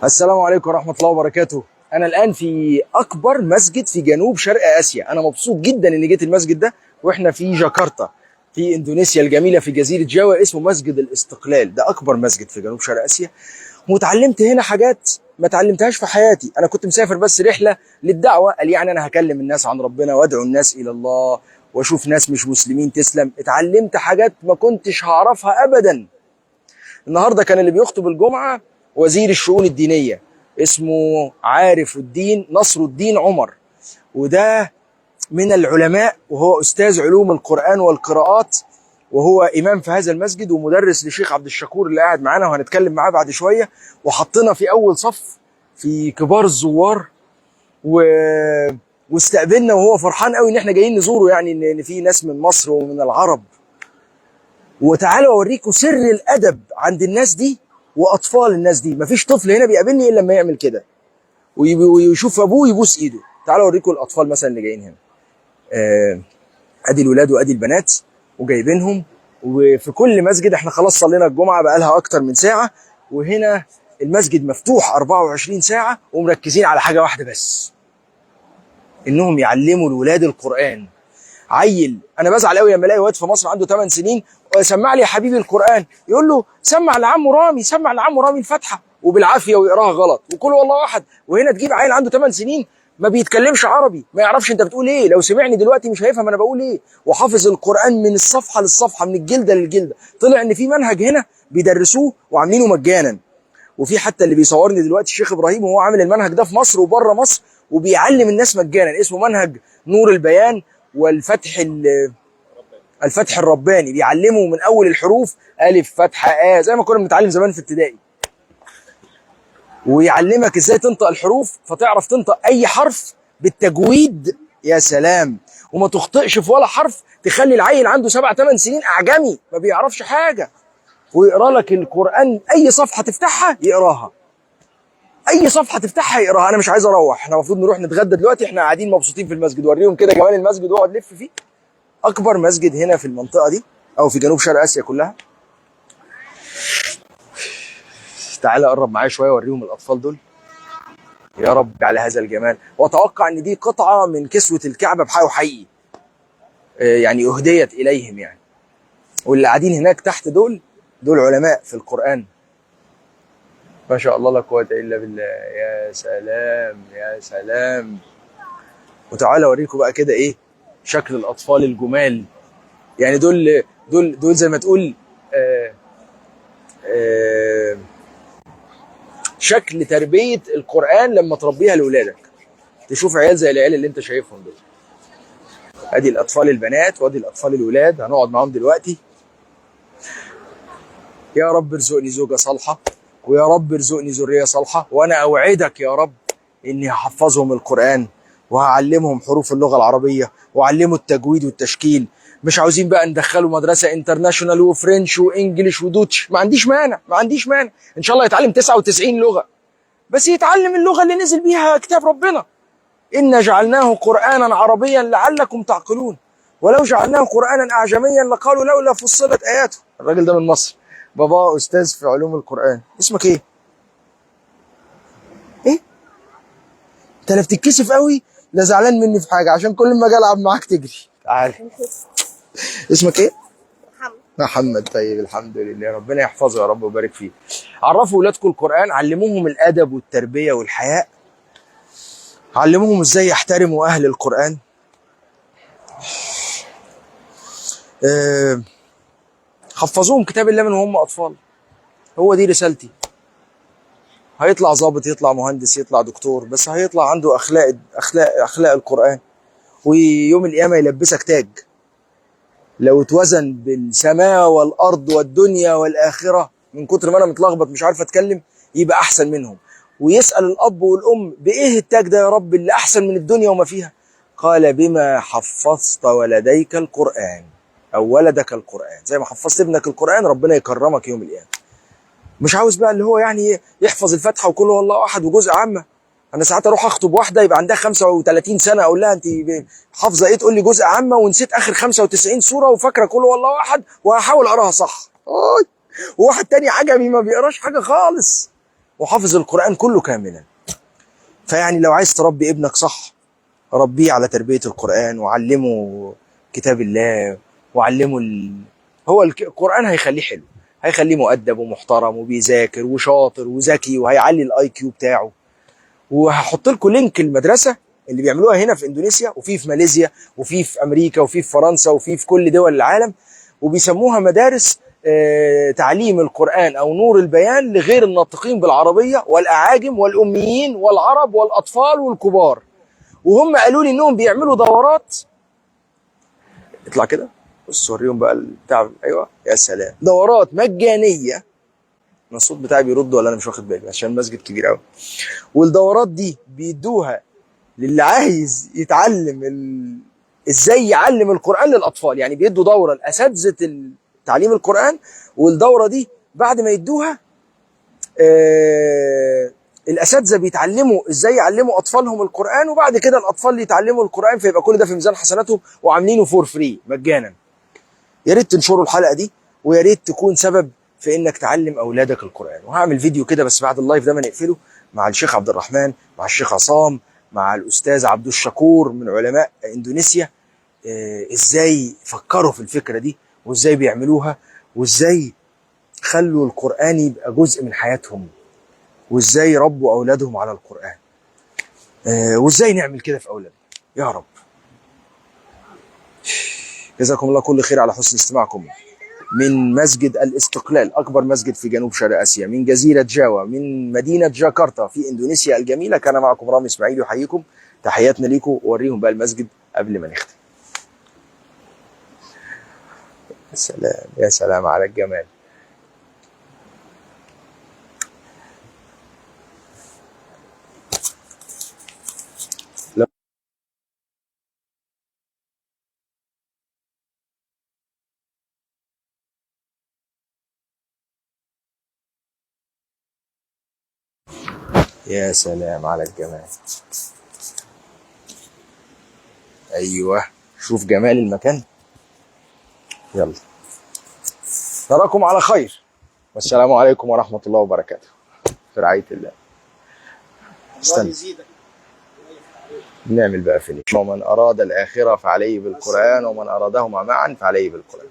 السلام عليكم ورحمة الله وبركاته. أنا الآن في أكبر مسجد في جنوب شرق آسيا. أنا مبسوط جدا إني جيت المسجد ده وإحنا في جاكرتا في إندونيسيا الجميلة في جزيرة جاوا، اسمه مسجد الاستقلال. ده أكبر مسجد في جنوب شرق آسيا، وتعلمت هنا حاجات ما تعلمتهاش في حياتي. أنا كنت مسافر بس رحلة للدعوة، قال يعني أنا هكلم الناس عن ربنا وأدعو الناس إلى الله وأشوف ناس مش مسلمين تسلم. اتعلمت حاجات ما كنتش هعرفها أبدا. النهارده كان اللي بيخطب الجمعة وزير الشؤون الدينية، اسمه عارف الدين نصر الدين عمر، وده من العلماء، وهو أستاذ علوم القرآن والقراءات، وهو إمام في هذا المسجد ومدرس لشيخ عبد الشكور اللي قاعد معانا وهنتكلم معاه بعد شوية. وحطينا في أول صف في كبار الزوار واستقبلنا، وهو فرحان قوي إن احنا جايين نزوره، يعني إن في ناس من مصر ومن العرب. وتعالوا اوريكم سر الادب عند الناس دي واطفال الناس دي. مفيش طفل هنا بيقابلني الا لما يعمل كده ويشوف ابوه يبوس ايده. تعالوا اوريكم الاطفال مثلا اللي جايين هنا. ادي الولاد وادي البنات وجايبينهم. وفي كل مسجد، احنا خلاص صلينا الجمعة بقالها اكتر من ساعة، وهنا المسجد مفتوح 24 ساعة، ومركزين على حاجة واحدة بس، انهم يعلموا الولاد القران. عيل، انا بزعل قوي لما الاقي واد في مصر عنده 8 سنين، سمع لي يا حبيبي القران، يقول له سمع لعمه رامي، سمع لعمه رامي الفاتحة، وبالعافيه ويقراها غلط، وكل والله احد. وهنا تجيب عيل عنده 8 سنين ما بيتكلمش عربي، ما يعرفش انت بتقول ايه، لو سمعني دلوقتي مش هيفهم انا بقول ايه، وحافظ القران من الصفحة للصفحه، من الجلدة للجلده. طلع ان في منهج هنا بيدرسوه وعاملينه مجانا. وفي حتى اللي بيصورني دلوقتي الشيخ ابراهيم، وهو عامل المنهج ده في مصر وبره مصر وبيعلم الناس مجانا، اسمه منهج نور البيان والفتح الفتح الرباني. بيعلمه من اول الحروف الف فتحه زي ما كنا بنتعلم زمان في ابتدائي، ويعلمك ازاي تنطق الحروف، فتعرف تنطق اي حرف بالتجويد. يا سلام، وما تخطئش في ولا حرف. تخلي العيل عنده 7 8 سنين اعجمي ما بيعرفش حاجة، ويقرا لك القران، اي صفحة تفتحها يقراها، اي صفحة تفتحها يقراها. انا مش عايز اروح، احنا المفروض نروح نتغدى دلوقتي، احنا قاعدين مبسوطين في المسجد. وريهم كده جمال المسجد واقعد لف فيه. اكبر مسجد هنا في المنطقة دي او في جنوب شرق اسيا كلها. تعالى قرب معايا شوية اوريهم الاطفال دول. يا رب على هذا الجمال. واتوقع ان دي قطعه من كسوه الكعبة بحقه حقيقي، يعني اهديت اليهم يعني. واللي قاعدين هناك تحت دول علماء في القران، ما شاء الله لا قوة الا بالله. يا سلام يا سلام. وتعالى اوريكم بقى كده ايه شكل الاطفال الجمال. يعني دول دول دول زي ما تقول آه شكل تربيه القران لما تربيها لاولادك. تشوف عيال زي العيال اللي انت شايفهم دول. ادي الاطفال البنات وادي الاطفال الولاد، هنقعد معاهم دلوقتي. يا رب ارزقني زوجه صالحه، ويا رب ارزقني ذرية صالحه، وانا اوعدك يا رب اني هحفظهم القران وهعلمهم حروف اللغة العربية واعلمه التجويد والتشكيل. مش عاوزين بقى ندخله مدرسه international و French و English و Deutsch، ما عنديش مانع، ما عنديش مانع، ان شاء الله يتعلم 99 لغة، بس يتعلم اللغة اللي نزل بيها كتاب ربنا. إنا جعلناه قرآنا عربيا لعلكم تعقلون، ولو جعلناه قرآنا أعجميا لقالوا لولا فصلت آياته. الراجل ده من مصر، بابا أستاذ في علوم القرآن. اسمك إيه؟ إيه؟ أنت لا بتتكسف قوي لا زعلان مني في حاجة، عشان كل ما أجي ألعب معاك تجري. تعال، اسمك إيه؟ محمد. محمد. طيب الحمد لله، ربنا يحفظه يا رب ويبارك فيه. عرفوا ولادكم القرآن، علموهم الأدب والتربية والحياء، علموهم ازاي يحترموا اهل القرآن. حفظوهم كتاب الله من وهم اطفال. هو دي رسالتي. هيطلع ظابط، يطلع مهندس، يطلع دكتور، بس هيطلع عنده اخلاق، اخلاق، اخلاق القرآن. ويوم القيامة يلبسك تاج لو اتوزن بالسماء والارض والدنيا والاخرة. من كتر ما انا متلخبط مش عارف اتكلم، يبقى احسن منهم. ويسأل الأب والأم بإيه التاج ده يا رب اللي أحسن من الدنيا وما فيها؟ قال بما حفظت ولديك القرآن، أو ولدك القرآن. زي ما حفظت ابنك القرآن ربنا يكرمك يوم القيامة. مش عاوز بقى اللي هو يعني يحفظ الفاتحة وكل هو الله أحد وجزء عامة. أنا ساعات أروح أخطب واحدة يبقى عندها 35 سنة، أقول لها أنت حافظة إيه؟ تقول لي جزء عامة ونسيت آخر 95 سورة وفاكرة كل هو الله أحد وهحاول أقراها صح. وواحد تاني عجمي ما بيقراش حاجة خالص. وحافظ القرآن كله كاملا. فيعني لو عايز تربي ابنك صح، ربيه على تربية القرآن، وعلمه كتاب الله، وعلمه هو القرآن هيخليه حلو، هيخليه مؤدب ومحترم وبيذاكر وشاطر وذكي، وهيعلي ال IQ بتاعه. وهحط لكم link المدرسة اللي بيعملوها هنا في اندونيسيا، وفي في ماليزيا، وفي في امريكا، وفي في فرنسا، وفي في كل دول العالم، وبيسموها مدارس تعليم القرآن او نور البيان لغير الناطقين بالعربية والاعاجم والاميين والعرب والاطفال والكبار. وهم قالوا لي انهم بيعملوا دورات. اطلع كده بص وريهم بقى البتاع. ايوه يا سلام، دورات مجانية. انا الصوت بتاعي بيرد ولا انا مش واخد بالي عشان المسجد كبير قوي. والدورات دي بيدوها للي عايز يتعلم ازاي يعلم القرآن للاطفال. يعني بيدوا دوره لاساتذه تعليم القرآن، والدوره دي بعد ما يدوها الاساتذة بيتعلموا ازاي يعلموا اطفالهم القران، وبعد كده الاطفال يتعلموا القران، فيبقى كل ده في ميزان حسناتهم، وعاملينه for free مجانا. يا ريت تنشروا الحلقة دي، ويا ريت تكون سبب في انك تعلم اولادك القران. وهعمل فيديو كده بس بعد ال live ده ما نقفله، مع الشيخ عبد الرحمن، مع الشيخ عصام، مع الاستاذ عبد الشكور من علماء اندونيسيا، ازاي فكروا في الفكرة دي، وازاي بيعملوها، وازاي خلوا القران يبقى جزء من حياتهم، وازاي ربوا اولادهم على القران، وازاي نعمل كده في اولادنا يا رب. جزاكم الله كل خير على حسن استماعكم. من مسجد الاستقلال، اكبر مسجد في جنوب شرق اسيا، من جزيرة جاوا، من مدينة جاكرتا في اندونيسيا الجميلة، كان معكم رامي اسماعيل يحييكم. تحياتنا ليكم، ووريهم بقى المسجد قبل ما نختم. يا سلام يا سلام على الجمال. يا سلام على الجمال. ايوه شوف جمال المكان. يلا نراكم على خير، والسلام عليكم ورحمة الله وبركاته. في رعاية الله. استنى نعمل بقى فينيش. ومن أراد الآخرة فعليه بالقرآن، ومن أرادهما معا فعليه بالقرآن.